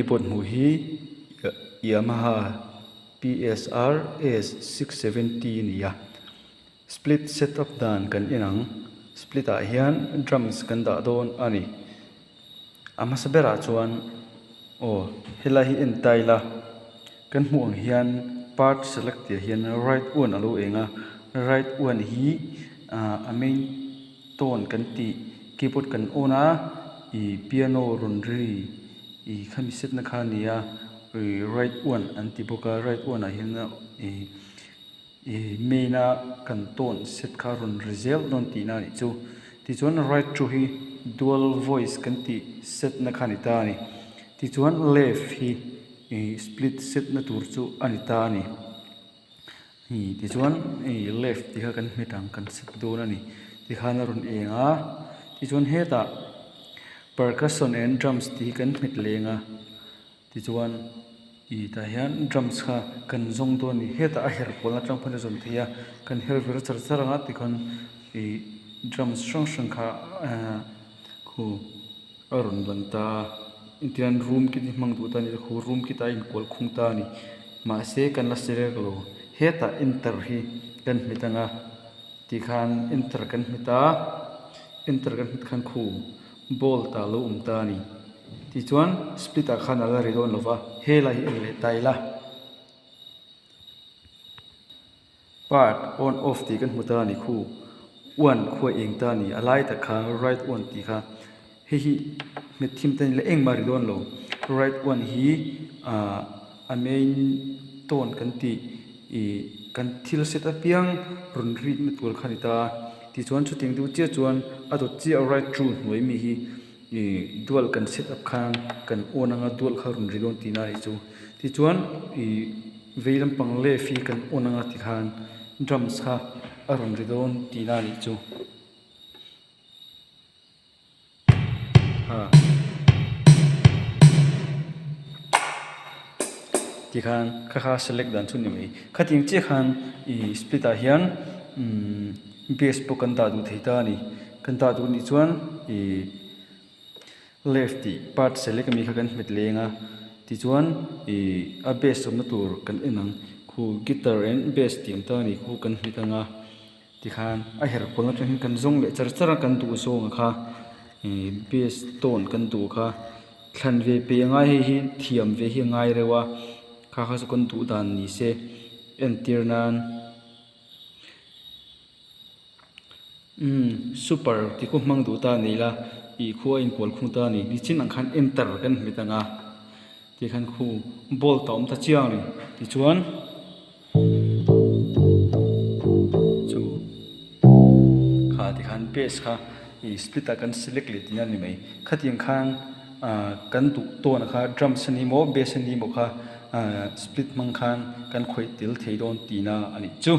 keyboard hmuh hi Yamaha PSR S670 a ni a, split setup dan kan en ang, split ah hian drums kan dah dawn a ni. A hmasa berah chuan aw helai hi en ta ila kan hmuh ang hian part select tih ah hian right one a lo eng a, right one hi ah a main tone kan tih keyboard kan on a ih piano rawn ri ih khami set na kha a ni a ih right one an ti bawk a right one ah hian ih Ih main a kan tone set kha rawn ri zel dawn tihna a nih chu. Tichuan right thu hi dual voice kan tih set na kha a ni ta a ni. Tichuan left hi ih split set na tur chu a ni ta a ni. Ih tichuan ih left tih kha kan hmet ang kan set dawn a ni. Tikhan a rawn eng a, tichuan hetah percussion and drums tih hi kan hmet leng a. Tichuan, ih tah hian drums kha kan zawng dawn a ni. Hetah a her kual atang pawn a zawn thei a, kan her vir char char ang a tikhawn ih drums hrang hrang kha ahh khu a rawn lang ta a. Engtiang room kit hi hmang duh ta a ni khu room kit ah a inkual khung ta a ni. Mahse kan la select lo. Hetah enter hi kan hmet ang a tikhan enter kan hmet a, enter kan hmet khan khu bolt ah a lo awm ta a ni. Tichuan split ah khan a la ri dawn lo va, helai hi en leh ta ila. Part on off tih kan hmu ta a ni khu, one khu a eng ta a ni, a lai tak kha right one tih kha hei hi hmet thim ta ni la engmah a ri dawn lo. Right one hi ah a main tone kan tih ih kan thil set apiang rawn rik na tur kha a ni ta a, tichuan chutiang deuh chiah chuan a dawt chiah right two hnuai mi hi. Ih dual kan set up khan kan on anga dual kha rawn ri dawn tihna a nih chu. Tichuan ih vei lampang left hi kan on anga tikhan drums kha a rawn ri dawn tihna a nih chu. Ha tikhan kha kha select dan chu ni mai. Khatiang chiah khan ih split ah hian umm bass pawh kan dah duh thei ta a ni. Kan dah duh nih chuan ih left tih part select ami kha kan hmet leng a tichuan ih a bass awmna tur kan en ang khu guitar and bass tih ang ta a ni khu kan hmet ang a tikhan a her kual atang hian kan zawng leh char char a kan duh zawng kha ih bass tone kan duh kha thlan ve pe angai hei hi thiam ve hi a ngai reuh a kha kha chu kan duh dan ni se entir nan. Umm super ti khu hmang duh ta a ni la ih khu a inkual khung ta a ni nichin ang khan enter kan hmet ang a tikhan khu bolt a awm ta chiang a ni tichuan chu kha tikhan paste kha ih split ah kan select leh tihna a ni mai khatiang khan ah kan duh tawn kha drums a ni maw bass a ni maw kha ah split hmang khan kan khawih tel thei dawn tihna a nih chu.